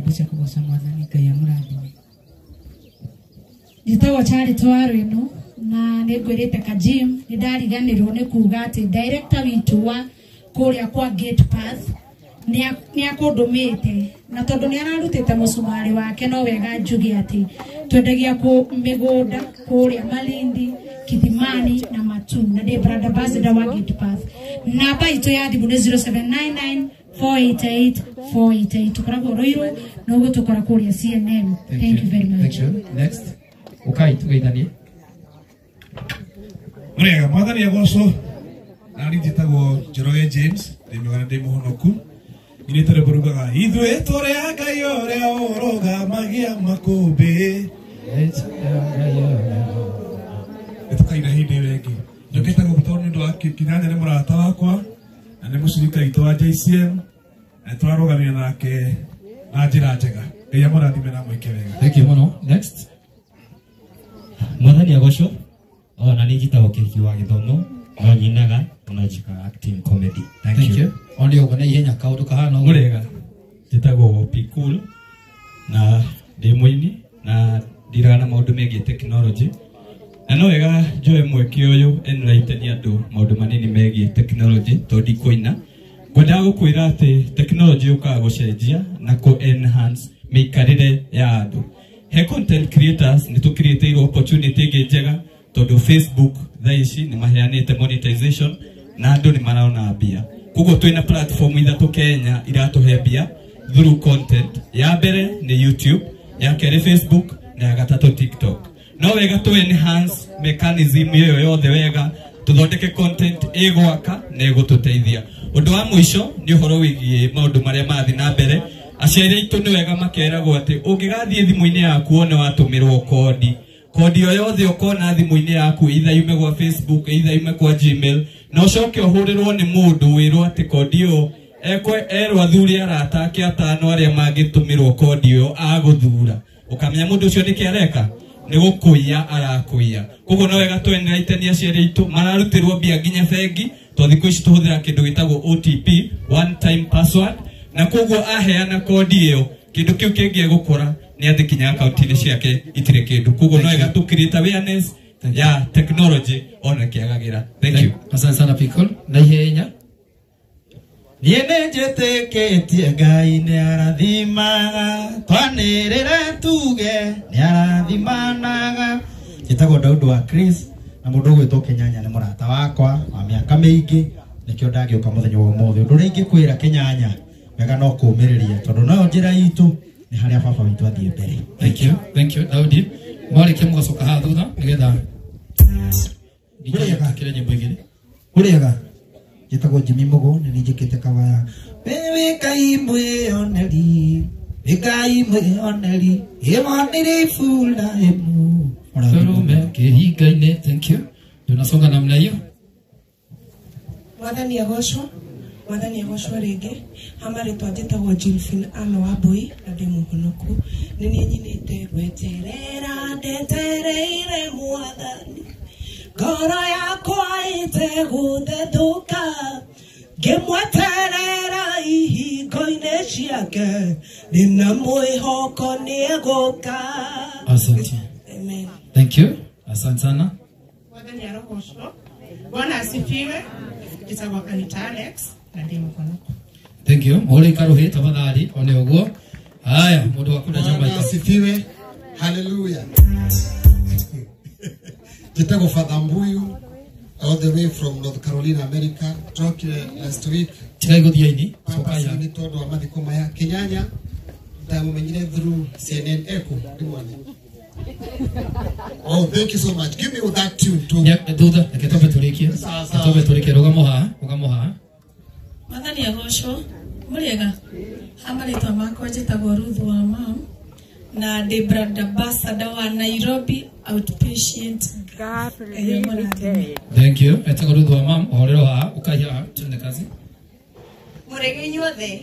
Nyĩmbo cia kũgoca Mwathani. Ngai amũrathime. Njĩtagwo Charity wa Rwĩnu na nĩ ngwĩrĩte Kajim nĩ ndariganĩrwo nĩ kuga atĩ director witũ wa kũrĩa kwa Gate Path nĩ akũndũmĩte, na tondũ nĩ ararutĩte mũcumarĩ wake, no wega njuge atĩ twendagia kũ mĩgũnda kũrĩa Malindi, Kithimani na Matu, na ndĩ brand ambassador wa Gate Path. Namba itũ ya thimũ nĩ 0799 488 488. Tũkoragwo Ruiru na ũguo tũkora kũrĩa CNN. Thank you very much. Thank you. Next. Ukai tugeithanie. Mũrĩega, Mwathani agocwo. Nani njĩtagwo Njoroge James, ndĩ mwega na ndĩ mũhonoku. Nyinĩte rwĩmbo rugaga ithuĩ tũrĩ a Ngai ũrĩa ũrũgamagia makũmbĩ. Nĩ tũkaina hĩndĩ ĩyo ĩngĩ. Njũkĩte gũkũ tondũ nĩ ũndũ wa Kĩnyanya nĩ mũrata wakwa na nĩ mũcirika witũ wa JCM na nĩ tũrarũgamire nake na njĩra njega. Ngai amũrathime na amwĩke wega. Thank you mũno. Next. Mwathani agocwo. Ona nĩ njĩtagwo Kĩhiki wa Gĩthomo, no nyinaga ona njikaga acting comedy. Thank Thank you. you. Only ũguo na ihenya kaũndũ kahana ũguo. Mũrĩega, njĩtagwo P Cool na ndĩ mũini na ndiraga na maũndũ megiĩ technology, na no wega njoe mweke ũyũ enlighten andũ maũndũ manini megiĩ technology tondũ ndikũina. Ngwendaga gũkwĩra atĩ technology yũkaga gũcenjia na kũ enhance mĩikarĩre ya andũ. He content creators nĩ tũcreateirwo opportunity ĩngĩ njega tondũ Facebook thaa ici nĩ maheanĩte monetization na andũ nĩ marona mbia. Koguo twĩna platform ithatũ Kenya iratũhe mbia through content. Ya mbere nĩ YouTube, ya kerĩ Facebook na ya gatatũ TikTok. No wega tũ enhance mechanism ĩyo yothe wega, tũthondeke content ĩgwaka na ĩgũtũteithia. Ũndũ wa mũico nĩ ũhoro wĩgiĩ maũndũ marĩa marathiĩ na mbere. Aciari aitũ nĩ wega makeragwo atĩ ũngĩgathiĩ thimũ-inĩ yaku wone watũmĩrwo kodi, kodi o yothe ũkona thimũ-inĩ yaku, either yume gwa Facebook, either yume kwa Gmail, na ũcoke ũhũrĩrwo nĩ mũndũ wĩrwo atĩ kodi ĩyo erwo athuri arata ake atano arĩa mangĩtũmĩrwo kodi ĩyo agũthura, ũkamenya mũndũ ũcio nĩkĩ areka, nĩ gũkũiya arakũiya. Koguo no wega tweneraitania aciari aitũ mararutĩrwo mbia nginya bengi, tondũ thikũ ici tũhũthĩra kĩndũ gĩtagwo OTP, one time password, na koguo aheana kodi ĩyo kĩndũ kĩu kĩngĩ egũkora nĩ atĩ kinya akaunti-inĩ ciake itirĩ kĩndũ. Koguo no wega tũ create awareness ya technology ona kĩagagĩra. Thank you. Asante sana Pikul. Na ihenya. Niĩ nĩ njĩtĩkĩtie Ngai nĩ arathimaga, twanĩrĩre tuge nĩ arathimanaga. Njĩtagwo Daudi wa Chris na mũndũ ũgwĩtwo Kĩnyanya nĩ mũrata wakwa wa mĩaka mĩingĩ, nĩkĩo ndangĩũka mũthenya wa ũmũthĩ. Ũndũ ũrĩa ingĩkwĩra Kĩnyanya wega no kũũmĩrĩria, tondũ noyo njĩra itũ nĩ harĩa baba witũ athiĩ mbere. Thank you. Thank you Daudi. Mwarĩkia mũgacoka haha thutha nĩgetha kĩre nyĩmbo igĩrĩ. Ũrĩega, njĩtagwo Jimmy Mũgũ, nĩ niĩ njĩkĩte kawaya. Wĩ Ngai mwĩoneri, wĩ Ngai mwĩoneri, ĩmonire Iburahĩmu. Tũrume kĩhinga-inĩ. Thank you. Tunasonga namna hiyo. Mwathani agocwo, Mwathani agocwo rĩngĩ. Hama rĩtwa njĩtagwo Jilfin Ano Wambui na ndĩ mũhonoku. Nĩ niĩ nyinĩte gweterera ndetereire Mwathani, ngoro yakwa ĩtegũthethũka, ngĩmweterera ihingo-inĩ ciake, ndĩna mwĩhoko nĩegũka. Asante. Amen. Thank you. Asante sana. Mwathani arogocwo. Bwana asifiwe. Njĩtagwo Anita Alex na ndĩ mũhonoku. Thank you. Mũhũre ikaruhi tafadhali one ũguo. Haya, mũndũ wa kunda Bwana Jamaica. asifiwe. Hallelujah. Njĩtagwo Father Mbuyu all the way from North Carolina, America. Twokire last week. Tigai gũthiĩ ini. Purpose nĩ tondũ wa mathiko maya. Kĩnyanya ndamũmenyire through CNN Echo. Ndimwone. Oh, thank you so much. Give me that tune too. Thutha, reke twambe tũrĩkie. Reke twambe tũrĩkie. Rũgamo haha, rũgamo haha. Mwathani agocwo. Mũrĩega. Hama rĩtwa makwa njĩtagwo Ruth wa Mam na ndĩ brand ambassador wa Nairobi Outpatient. Ngai amũrathime. Thank you. Etagwo Ruth wa Mam, ũhorero haha, ũkai haha, tuende kazi. Mũrĩega inyuothe.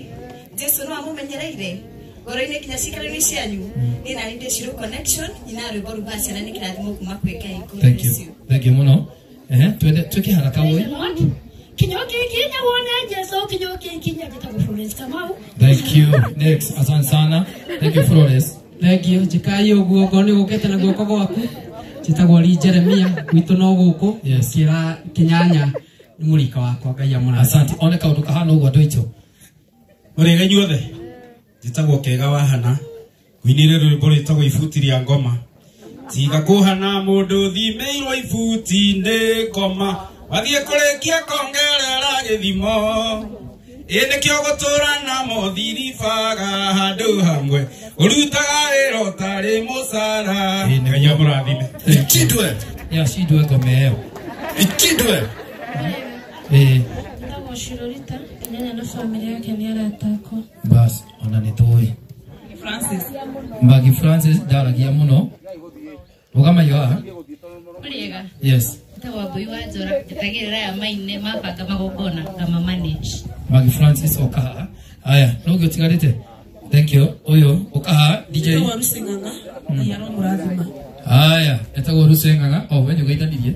Jesu no amũmenyereire ngoro-inĩ nginya cikaro-inĩ cianyu. Niĩ nani ndĩ Shiro Connection, nyina rwĩmbo rugaga ciana nĩ kĩrathimo kuma kwĩ Ngai. God Thank bless you. you. Thank you mũno. Ehe, twende twĩke haraka ũĩ. Kinyoki kinya wone Jesu, kinyoki kinya njĩtagwo Florence Kamau. Thank you. Next, asante sana. Thank you Flores. Thank you njikai uguo ngorwo ni gukite na guoko gwaku. Njitagwo Lee Jeremia gwitu no guku kira kinyanya ni murika wakwa Ngai amũrathime. Asante. One kaundu kahana uguo andu aitu. Mũrĩega inyuothe. Njĩtagwo Kega wa Hana. Ngũinĩre rwĩmbo rwĩtagwo ibuti rĩa ngoma. Tiga kũhana mũndũ thimĩirwo ibuti-inĩ ngoma. Wathiĩ kũrĩkia kongerera gĩthimo. Ĩ nĩkĩo gũtũra na mothiribaga handũ hamwe. Ũrutaga wĩra ũtarĩ mũcara. Ngai amũrathime. Ikindwe. Ya shindwe ngoma ĩyo. Ikindwe. Njĩtagwo Shirorita Kinyanya na bamĩrĩ yake nĩ arata akwa. Bas ona nĩ tũĩ. Francis. Magi Francis ndaragia mũno. Rũgama haha. Mũrĩega. Yes. Njĩtagwo Wambui wa Njora njĩtagĩrĩra aya maine mabanga magongona ngama manage. Magi Francis oka haha. Aya, no ũngĩ ũtigarĩte. Thank you. Ũyũ ũka haha DJ. Njĩtagwo Lucy Ng'ang'a Ngai aromũrathima. Aya, etagwo Lucy Ng'ang'a. O we nĩũgeithanirie.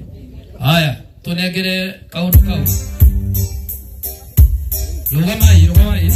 Aya, tũnengere kaũndũ kau. Rũgamai, rũgamai.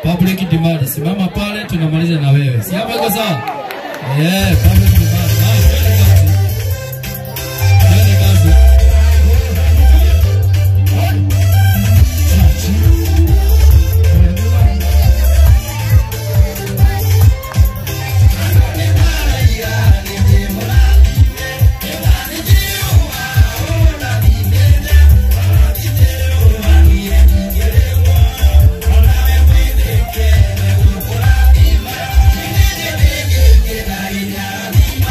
Public demand. Simama pale tunamaliza na wewe. Si hapo iko sawa? Yeah, public demand. Haya, twende kazi. Twende kazi. Yeah.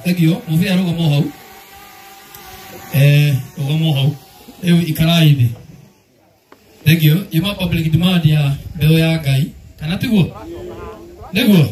Thank you. Mũbĩa rũgama hau. Rũgama hau. Rĩu ikarai thĩ. Thank you. Yuma public demand ya mbeũ ya Ngai. Kana tiguo? Nĩguo?